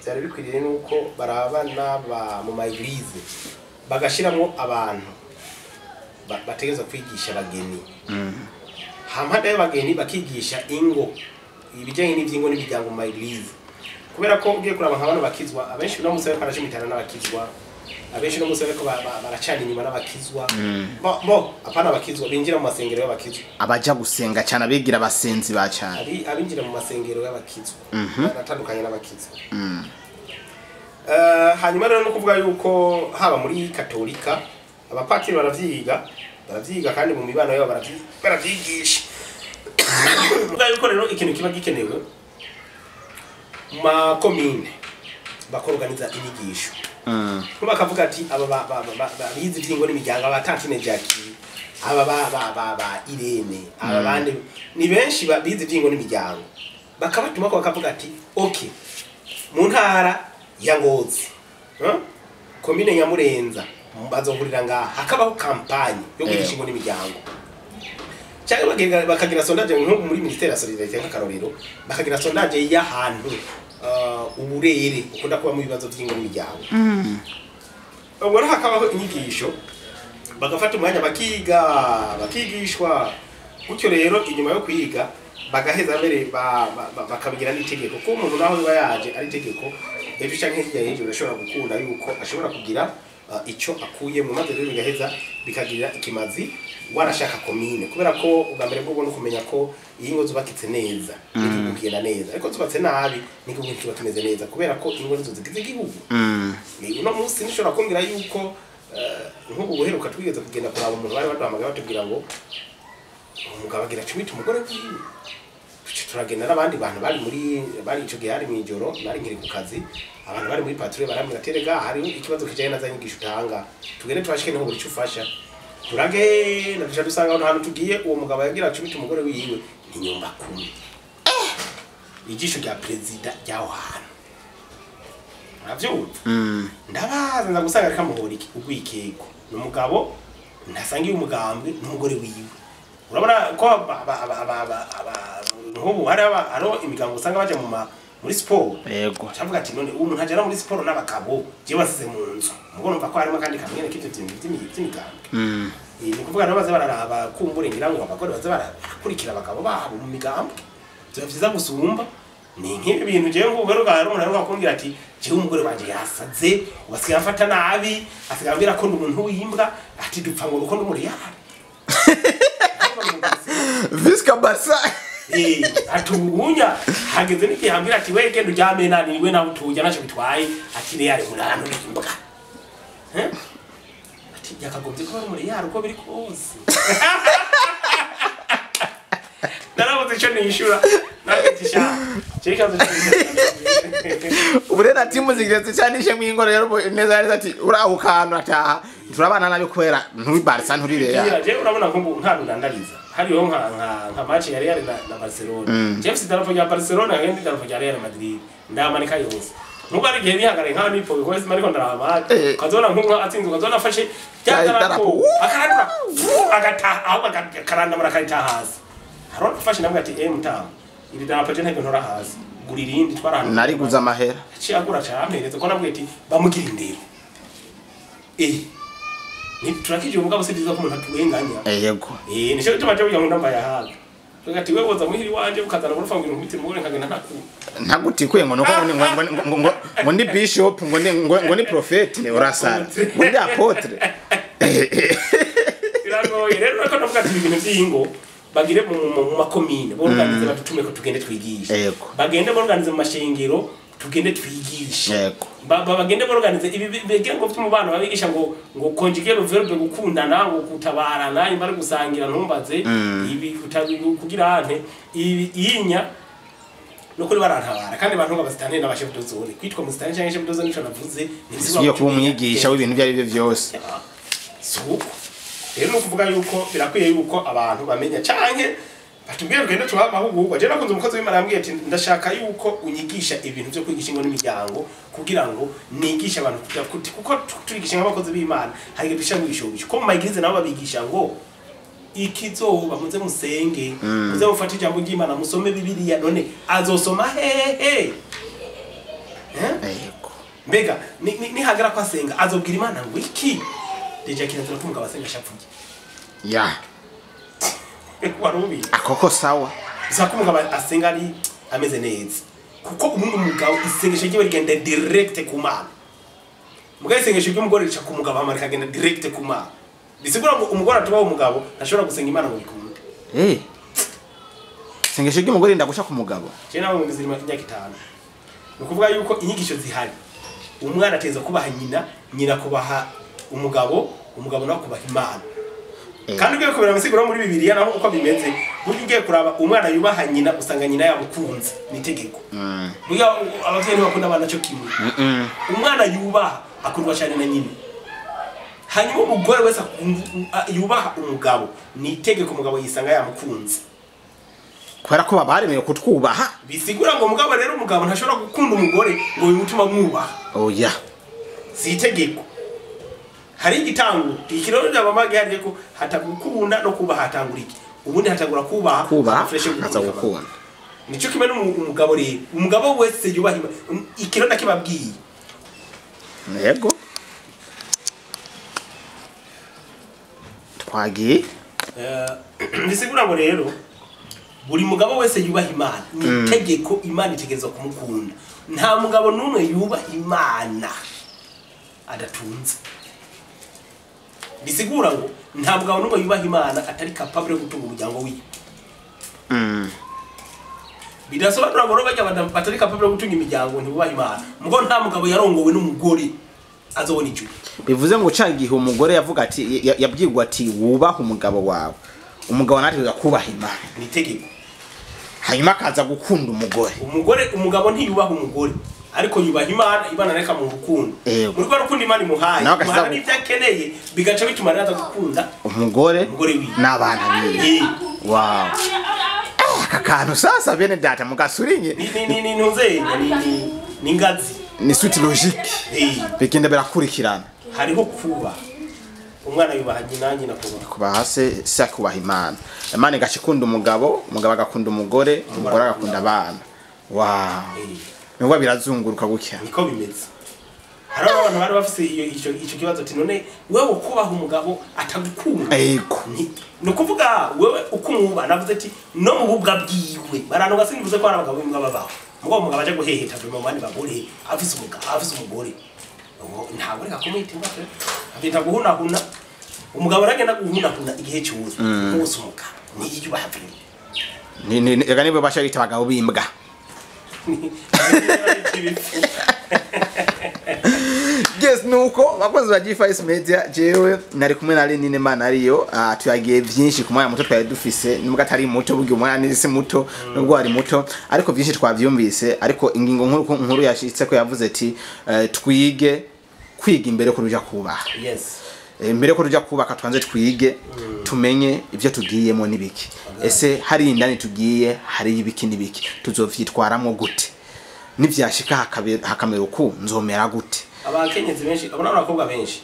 byari bikwiriye nuko baraba n'aba mu ma église bagashiramwo abantu bategerezwa kwigisha abageni. Hampande y'abageni bakigisha ingo, ibijyanye n'ivyingo n'imiryango mu ma église, kubera ko ugiye kuraba nka bano bakizwa abenshi uno munsi bariko baracimitana n'abakizwa, abenshi uno munsi bariko baracana inyuma n'abakizwa. Bo apana abakizwa binjira mu masengero y'abakizwa. Abaja gusenga cyane, abigira abasenzi ba cyane. Abinjira mu masengero y'abakizwa baratandukanye n'abakizwa. Hanyuma rero no kuvuga yuko haba muri katolika abapatiri baravyiga kandi mu mibano yabo baravyigisha. Kuvuga yuko rero ikintu kiba gikenewe mu makomine bakorganiza inyigisho, nkuba bakavuga ati aba bize ivyingo n'imiryango, aba tantine Jackie, aba ba Irene, aba bandi ni benshi bize ivyingo n'imiryango, bakabatuma ko bakavuga ati okay, mu ntara ya Ngozi, komine Nyamurenza, bazohurira ngaha, hakabaho campagne yo kwigisha ingo n'imiryango, cyangwa bakagira sondage nko muri ministère ya solidarité nk'akarorero, bakagira sondage y'ahantu uburere ukunda kuba mu bibazo by'ingo n'imiryango. Ubwo rero hakabaho inyigisho, bagafata umwanya bakiga, bakigishwa gutyo. Rero inyuma yo kwiga bagaheza mbere bakabigira n'itegeko, kuko umuntu naho biba yaje ari itegeko, ejo canke hirya y'ejo birashobora gukunda yuko ashobora kugira ico akuyemo, maze rero bigaheza bikagirira ikimazi warashaka komine, kubera ko ubwa mbere bwo no kumenya ko iyo ingo zubakitse neza n'igihugu kigenda neza, ariko zubatse nabi n'igihugu ntikiba kimeze neza, kubera ko ingo nizo zigize igihugu. Uno munsi nishobora kumbwira yuko nk'ubu buheruka twigeze kugenda kuraba umuntu bari baduhamagaye batubwira ngo Umugabo agira cumita umugore wiwe. Tuca turagenda n'abandi bantu bari muri bari ico gihe hari mw'ijoro, nari nkiri ku kazi. Abantu bari muri patrouille barambwira ati: "Erega hariho ikibazo kijanye na za nyigisho utanga, tugende tubashike niho buri ico ufasha." Turagenda, duca dusanga aho hantu tugiye uwo mugabo yagira cumita umugore wiwe ni nyumba kumi, ijisho rya perezida ry'aho hantu. Uravyumva? Ndabaza, nza gusanga ariko amuhora iki ugwikeko ni umugabo ntasangiye umugambwe n'umugore wiwe. Urabona ko nk'ubu hari hariho imigambo usanga baja muri siporo. Cavuga ati: "None ubu umuntu agera muri siporo n'abagabo, jewe basize mu nzu?" Mugo numva ko harimo kandi kamwe k'ivyo bintu vy'imigambwe. Ni ukuvuga nabo baza bararaba, kumbure ngira ngo abagore baza barakurikira abagabo babo mu migambwe, vyoba vyiza gusumba. Ni nk'ibi bintu jewe nk'ubu rero hari umuntu aheruka kumbwira ati: "Jewe umugore wanje yasaze, ubu asigaye amfata nabi, asigaye ambwira ko ndi umuntu w'imbwa, ati dupfa ngo nuko ndi umuriyari." Visca Barca. Ati ubunya hageze n'igihe ambwira ati: "We genda uryame nani we nawe utujya ntacyo bitwaye," ati: "Real murano imbwa." Eh? Ati yakagombye kuba ari muri Real uko biri kose. Narabuze icyo nishura, nabitisha ikibazo. Ubu rero ati muzigiretse cyane ishe mwingoro rero neza neza, ati uraho kantu ataha turabana nabi kubera nturi Barca, nturi Real. Je urabona ko nta ndandariza hariho nka match ya Real na Barcelona. Je mfite idarapo rya Barcelona kandi idarapo rya Real Madrid ndamanika yose. Nkuko ari igihe nihagaraye nkaho nipo bikoze ariko ndaraba match, ukazona nk'umwe atsinze, ukazona afashe rya Rya darapo darapo. Akarandura agataha aho akarandamura akarita hasi. Hariho afashe ndamubwira ati: "Eh mutamu, iri darapo je ntabwo ntora hasi, gura irindi twara hano." Nariguze amahera. Aciye agura campereza ko nabwiye ati bamugira indero. Ni turakije umugabo, si byiza ko umuntu atubenganya. Yego. Nico gituma je kugira ngo ndambaye ahaga. Tuvuga ati wewe woza muhiri wanje ukazana urufa ngo nkubite umugore nkagenda ntaku. Ntagutikuye ngo nuko ngo ndi bishop, ngo ni prophet, ni urasara, ngo ndi apôtre. Biragoye rero ko ndavuga ati ibintu by'ingo bagire mu makomine borganize, badutume ko tugende twigishe. Bagende borganize mu mashengero, tugende twigishe. Bagende borganize ibi bigire ngo by'umubano babigisha ngo conjuguer le verbe gukundana, ngo gutabarana, imba ari gusangira ntumbaze ibi kugira ante ibi inya nukuri barantabara. Kandi abantu ngo bazitane n'aba chef de zone, kwitwa musitani cyangwa chef de zone nico navuze. Nisubiye kuba umwigisha w'ibintu ibyo ari byo byose. Suko rero ni ukuvuga yuko birakwiye yuko abantu bamenya canke batubwire tugende tubahe amahugurwa. Je nakunze umukozi w'Imana yambwiye ati: "Ndashaka yuko unyigisha ibintu byo kwigisha ingo n'imiryango kugira ngo nigishe abantu kuko turigisha nk'abakozi b'Imana hari igihe dushira mu bishobisho." Ko mu ma église nabo babigisha ngo ikizoba muze musenge, muze mufate ijambo ry'Imana, musome Bibiliya. None azosoma hehe? Eh? Mbega nihagera ko asenga azobwira Imana ngo iki? Déjà kirazira ko umugabo asenga ashavuye. Wari ubizi? Akoko sawa. Bisaba ko umugabo asenga ari ameze neza, kuko ubundi umugabo isengesho ryiwe rigenda direct ku Mana. Mugabo isengesho ry'umugore rica ku mugabo hama rikagenda direct ku Mana. Bisigura ngo umugore atubaho umugabo ntashobora gusenga Imana ngo bikunde. Sengesho ry'umugore ndagusha ku mugabo. Je nawe mu buzima imyaka 5, ni ukuvuga yuko inyigisho zihari: umwana ateza kubaha nyina, nyina kubaha umugabo, umugabo nawe kubaha Imana. Kandi ugiye kubera amasiguro muri Bibiliya naho uko bimeze, burya ugiye kuraba umwana yubaha nyina usanga nyina yamukunze, ni itegeko. Burya abavyeyi ntibakunda abana cyo kimwe. Umwana yubaha akundwa cyane na nyina. Hanyuma umugore wese yubaha umugabo, ni itegeko umugabo yisanga yamukunze. Kubera ko babaremewe kutwubaha. Bisigura ngo umugabo rero, umugabo ntashobora gukunda umugore ngo bimutuma mwubaha. Oya. Si itegeko. Hari igitango ikiroro by'abamage hariye ko hatagukunda no kubaha. Hatangura iki? Ubundi hatangura kubaha. Kubaha. Fresh. Aza gukunda. Nico kimwe n'umugabo rero, umugabo wese yubaha ikiro ndakibabwiye. Yego, twagiye. Bisigura ngo rero buri mugabo wese yubaha Imana, ni itegeko Imana itegerezwa kumukunda. Nta mugabo n'umwe yubaha Imana adatunze. Bisigura ngo nta mugabo n'umwe yubaha Imana atari capable yo gutunga umuryango wiwe. Bidasobanura ngo rero bajya batari capable yo gutunga imiryango ntibubaha Imana. Mugabo nta mugabo yarongowe n'umugore azobona ijuru. Bivuze ngo ca gihe umugore yavuga ati yabwirwa ati wubaha umugabo wawe. Umugabo nategerezwa kubaha Imana, ni itegeko. Hanyuma akaza gukunda umugore. Umugore, umugabo ntiyubaha umugore, ariko yubaha Imana. Imana reka mu rukundo, Yego. muri rwa rukundo Imana imuhaye, Nawe agasiza imuha n'ibyo akeneye, bigaca bituma rero aza gukunda umugore umugore wiwe. N'abana biwe. Wow, aka kantu sasa bene data mugasurinye. Ni ntunzenya ni ingazi. Ni suite logique. Bigenda birakurikirana. Hariho kuba umwana yubaha nyina, nyina kubaha Kubaha se, se akubaha Imana, Imana igaca ikunda umugabo, umugabo agakunda umugore, umugore agakunda abana. Wow. Nubwo birazunguruka gutya. Niko bimeze. Hariho abantu bari bafise iyo ico kibazo ati: "None wewe kubaha umugabo atagukunda?" Ego. Ni ukuvuga wewe uko umwubaha, navuze ati no mu bubwa bwiwe barantu simvuze ko hari abagabo b'imbwa babaho. Mugabo umugabo aje guheheta mu bandi bagore afise umugabo, afise umugore, uwo ntabwo reka kumwita imbwa pe, abyita guhunahuna. Umugabo aragenda guhunahuna igihe cyose hose, umugabo niyiyubaha pe. Ni ega nibo basha bita abagabo b'imbwa. Ibipfu. Yes, nuko bakozi ba G5 Media, jewe nari kumwe na Lenine Mana ariyo tuyagiye vyinshi ku mwanya muto twari dufise, nubwo atari muto, burya umwanya ni si muto nubwo wari muto, ariko vyinshi twavyumvise. Ariko ingingo nkuru nkuru yashitse ko yavuze ati twige kwiga imbere ko ruja kubaha. Mbere ko tuja kubaka twanze twige, tumenye ivyo tugiyemo nibiki. Ese hari indani tugiye, hari ibiki nibiki, tuzovyitwaramwo gute? Nivyashika hakamera uku, nzomera gute? Abakenyezi benshi abona, abakobwa benshi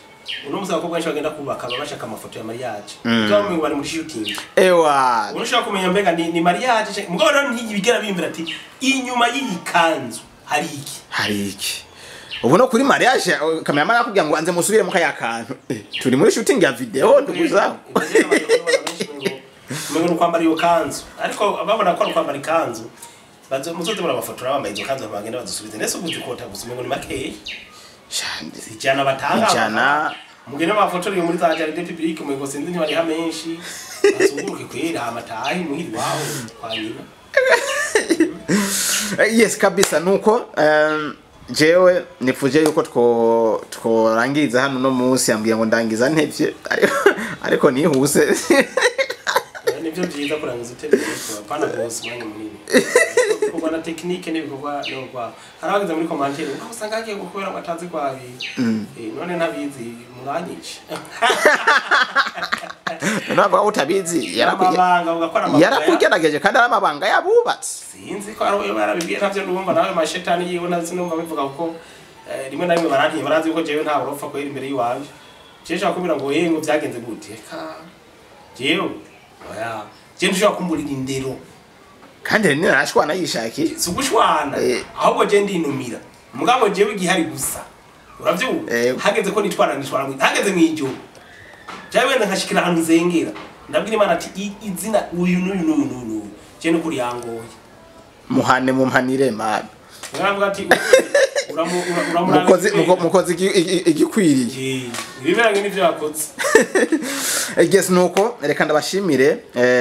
uno musi, abakobwa benshi bagenda kubaka baba bashaka amafoto ya mariage, cyangwa ngo bari muri shooting. Ewa. Ubu ushobora kumenya mbega ni mariage mugabo rero ntiyibigera bimbira ati inyuma y'iyi kanzu hari iki? Hari iki? Ubu no kuri mariage cameraman akubwira ngo anze musubire mu kaya kantu. Turi muri shooting ya video, nduguzaho. Umengo ni ukwambara iyo kanzu, ariko babona ko ari ukwambara ikanzu, bazo muzoze murabafotora bambaye izo kanzu, bagenda badusubize ndetse ubu zikota gusa, umengo ni makeya. Shande. 100 batanga. 100. Mugende bafotoreye muri za jardin public, umengo sinzi ntibariha menshi, bazunguruke kwera amatahi muhiri wawe kwa nyina. Yes kabisa, nuko jewe nifuje yuko tworangiza hano no munsi. Yambwiye ngo ndangiza ntevye, ariko nihuse. Nibyo byiza kurangiza utebye, apana guhuza umwanya munini. Ibikorwa na technique n'ibikorwa no kwa hari abageze muri commentaire ngo usanga hagiye kubera ngo atazi kwabi. None ntabizi muranyice. Ntabwo ko utabizi. Amabanga ugakora amabanga. Yarakugerageje kandi ari amabanga yabubatse. Sinzi ko ari yarabibwiye, ntavyo ndumva nawe mashetani yiwe ntazi, numva bivuga kuko rimwe na rimwe barantiye, barazi yuko jewe nta buropfa kwera imbere y'iwanje. Jewe nshaka kubwira ngo ngo byagenze gute? Eka jewe oya, jewe nshobora kumburira indero. Kandi rero narashwana yishakiye. Si ugushwana, ahubwo je ndinumira. Mugabo jewe igihari gusa uravyumva, hageze ko nitwara nitwara hageze mw'ijoro jewe wenda nkashikira ahantu nzengera, ndabwira Imana ati izina uyu n'uyu n'uyu n'uyu n'uyu, je n'ukuri yangoye. Muhane, mumpanire mana. Naravuga ati uramuraba. Mukozi igikwiriye. Ibiberanye n'ivyo yakoze. Yes, nuko reka ndabashimire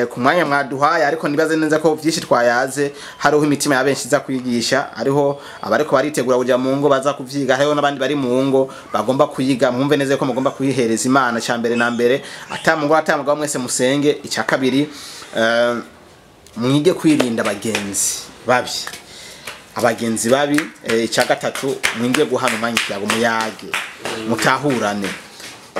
ku mwanya mwaduhaye, ariko nibaze neza ko byinshi twayaze hariho imitima ya benshi iza kwigisha, hariho abariko baritegura kuja mu ngo baza kuvyiga, hariho n'abandi bari mu ngo bagomba kuyiga. Mwumve neza ko mugomba kuyihereza Imana cya mbere na mbere, ata mugore ata mugabo, mwese musenge. Icya kabiri, mwige kwirinda abagenzi babi, abagenzi babi. Icya gatatu, mwige guhana umwanya ikiyago, muyage, mutahurane,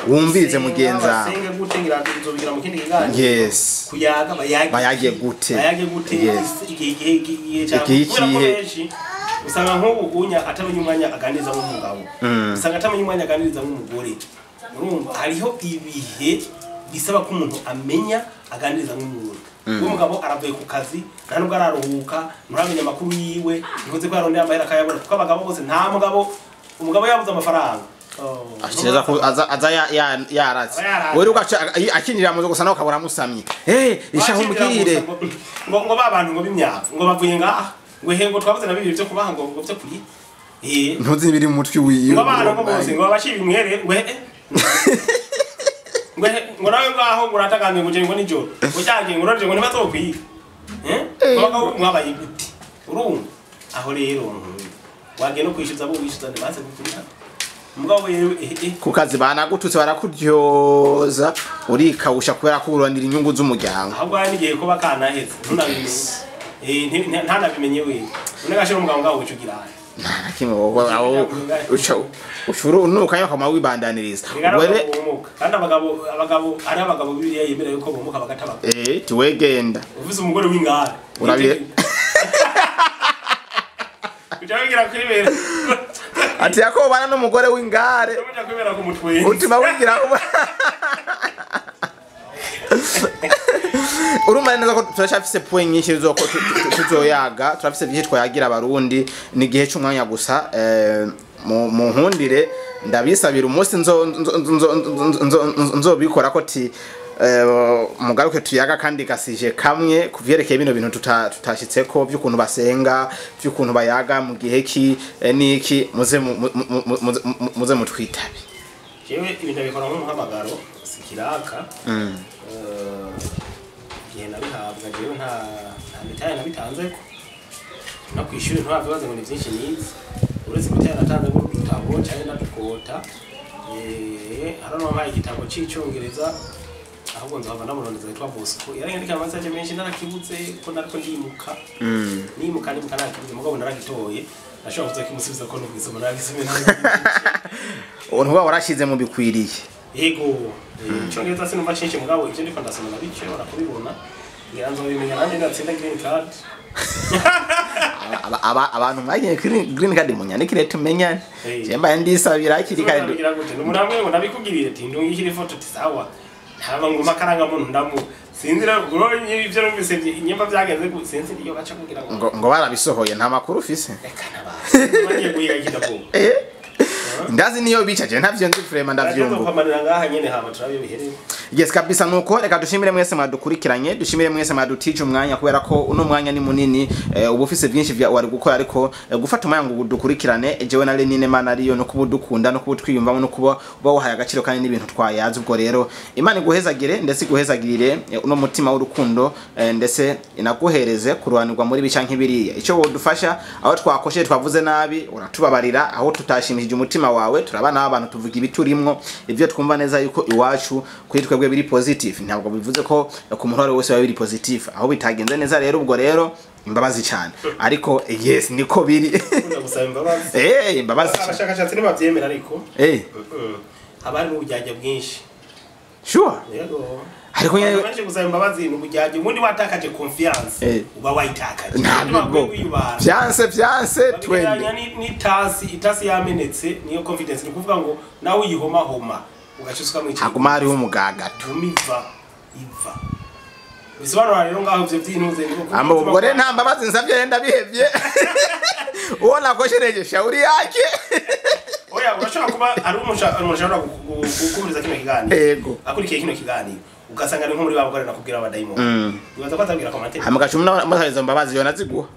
wumvirize mugenzi wawe. Basenge gute? Ngira nzobigira mu kindi kiganiro. Kuyaga, bayage. Bayage gute? Bayage gute? Igihe cya Igihe kubera ko ikihe? benshi usanga nk'ubu unya atamenya umwanya aganiriza nk'umugabo, usanga atamenya umwanya aganiriza nk'umugore. Urumva hariho ibihe bisaba ko umuntu amenya aganiriza nk'umuntu. Uwo mugabo aravuye ku kazi, nta nubwo araruhuka, nturamenya amakuru yiwe, ntuzi ko yarondeye amahera akayabona, kuko abagabo bose nta mugabo, umugabo yabuze amafaranga. Oh, Ashireza ko aza yaratse. Aba yaratse. Wewe ugaca akinjira mu nzu gusa nawe ukabura amusamye. Ishaho umbwire. Ngo ba bantu ngo b'imyavu ngo bavuye ngaha, ngo he, ngo twabuze na bibiri byo kubaha, ngo byo kurya. Ntuzi ibiri mu mutwe wiwe. Ngo abantu ngo bose ngo babashira imwere, ngo he, ngo he, ngo nawe ngaho ngo uratagamye, ngo uje ngo nijoro ngo cyagiye ngo uraje ngo ntibazokwiga. Ngo abagabo mwabaye gute? Urumva aho rero wagenda no kwishyuza abo wishyuza ntibaze kukuriha. Mugabo yewe Ku kazi banagututse, barakuryoza, urikawusha kubera ko urondera inyungu z'umuryango. Ahubwo hari n'igihe kuba kanaheze ntunabimenye, ntanabimenye we, none gashira umugabo ngaho ucugira. Nta na kimwe wowe aho uca ushuru nuka yakoma wibandaniriza. Ubwo Ubwo kandi abagabo hari abagabo Bibiliya yemera yuko bomuka bagata abagabo. Tuwegenda. Ufise umugore w'ingare. Uca wigira kwibera. Ati Yakobo bana n'umugore w'ingare. Uca kwibera ku mutwe. Utuma wigira urumva neza ko turashafise point nyinshi zoko tuzoyaga, turafise byinshi twayagira abarundi, ni igihe cy'umwanya gusa. Mu nkundire ndabisabira umunsi nzobikora ko ti mugaruke tuyaga kandi gasije kamwe kuvyerekeye bino bintu tutashitseko by'ukuntu basenga, by'ukuntu bayaga mu gihe ki niki, muze muze mutwitabe. Jewe ibintu bikora nk'umuhamagaro, sikiraka. Igihe nabihabwa jewe nta mitahe nabitanzeko, no kw'ishuri ntibavuze ngo ni byinshi nize, uretse imitahe natanze nk'udutabo canke ndadukota. Hari n'uwampaye igitabo c'icongereza, ahubwo nzohava ndamurondeza, yitwa Bosco, yaranyandika amasaje menshi, narakibuze ko nariko ndimuka nimuka nimuka, narakibuze, mugabo naragitoye, nashobora kuza kimusubiza ko n'ubwisoma naragisomye. Ubu ntuba warashize mu bikwiriye. Yego, icongereza sinumva cinshi, mugabo ivyo ndiko ndasoma nabishobora kubibona, ngira nzobimenya nanje natsinda green card. Abantu mwagiye green card munyandikire tumenyane. Je mbaye ndisabira hakiri kare. Ngira gute umuntu amwe ngo nabikugirire, ati ndungikire ifoto, ati sawa, ntaba nguma akaranga muntu ndamu sinzi rero ivyo numvise inyemba byagenze sinzi iyo baca kugira ngo ngo barabisohoye, nta makuru ufise. Reka nabaye bagiye guhiga ikidabo. Ndazi niyo bicaje ntavyo nzi vraiment, ndavyumva. Ndavyumva ngaha nyene hama turabe bihereye. Yes kabisa, nuko reka dushimire mwese mwadukurikiranye, dushimire mwese mwadutije umwanya, kubera ko uno mwanya ni munini, uba ufise byinshi vya wari gukora, ariko gufata umwanya ngo dukurikirane jewe na Lenine Mana ariyo no kuba dukunda no kuba twiyumvamo no kuba uba wahaye agaciro kandi n'ibintu twayaze. Ubwo rero Imana iguhezagire ndetse iguhezagirire uno mutima w'urukundo, ndetse inaguhereze kuruhanirwa muri bica nk'ibiriya. Icyo wodufasha aho twakoshe twavuze nabi uratubabarira, aho tutashimishije umutima wawe turabana abantu tuvuga ibiturimwo, ibyo twumva neza yuko iwacu kuri twebwe biri positive, ntabwo bivuze ko ku muntu wari wese biri positive. Aho bitagenze neza rero ubwo rero imbabazi cyane, ariko yes niko biri. Gusaba imbabazi. Imbabazi cyane. Abashakashatsi ntibavyemera ariko. Haba harimo ubujyajya bwinshi. Sure. Yego. Ariko nyene benshi gusaba imbabazi ni ubujyajya, ubundi watakaje confiance uba wayitakaje. Ntabwo vyanse twende. Ni itasi yamenetse niyo confidence, ni kuvuga ngo nawe uyihoma homa ugacusuka mu haguma hariho umugagato tumiva iva. Bisobanura rero ngaho ivyo vyintuze niko. Ambo ubwo rero nta mbabazi nsavye ndabihevye. Uwo nakoshereje shauri yake. Oya urashobora kuba ari umuntu ashobora gukumiriza kino kiganiro. Yego. Akurikiye kino kiganiro ugasanga ari nko muri babagore nakubwira abadayimoni. Ubaza ko atabwira commentaire. Hama gacumi n'amasabizo mbabazi yo naziguha.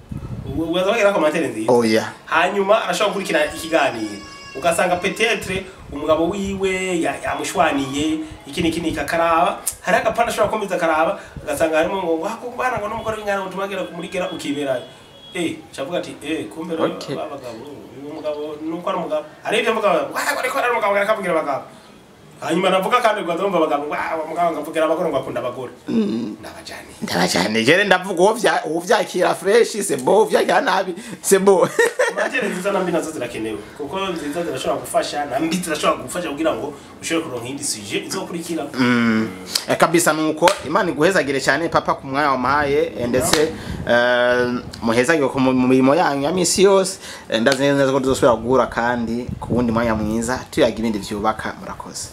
Ubaza ko agira commentaire nziza. Oya. Hanyuma arashobora gukurikira ikiganiro ugasanga peut-être umugabo wiwe yamushwaniye iki niki nikakaraba, hari agapanda ashobora kumbiza karaba ugasanga harimo ngo wakubana ngo n'umugore w'ingana utumagera kumurigera ukiberayo. Chavuga ati kumbe rero abagabo uyu mugabo nuko ari umugabo ari ibyo mugabo ariko ari umugabo akavugira abagabo. Hanyuma navuga kandi ngo ndumva abagabo ngo mugabo ngavugira abagore ngo akunda abagore. Ndabajane. Jere ndavuga uwo vyakira fresh c'est beau, vyakira nabi c'est beau. Majere nziza na mbi nazo zirakenewe kuko nziza zirashobora gufasha na mbi zirashobora gufasha kugira ngo ushobore kuronka indi sujet izokurikira. Kabisa nuko Imana iguhezagire cyane papa ku mwanya wampaye, ndetse muhezagire ku mirimo yanyu ya misi yose. Ndazi neza ko tuzosubira guhura kandi ku wundi mwanya mwiza tuyaga ibindi vyubaka. Murakoze.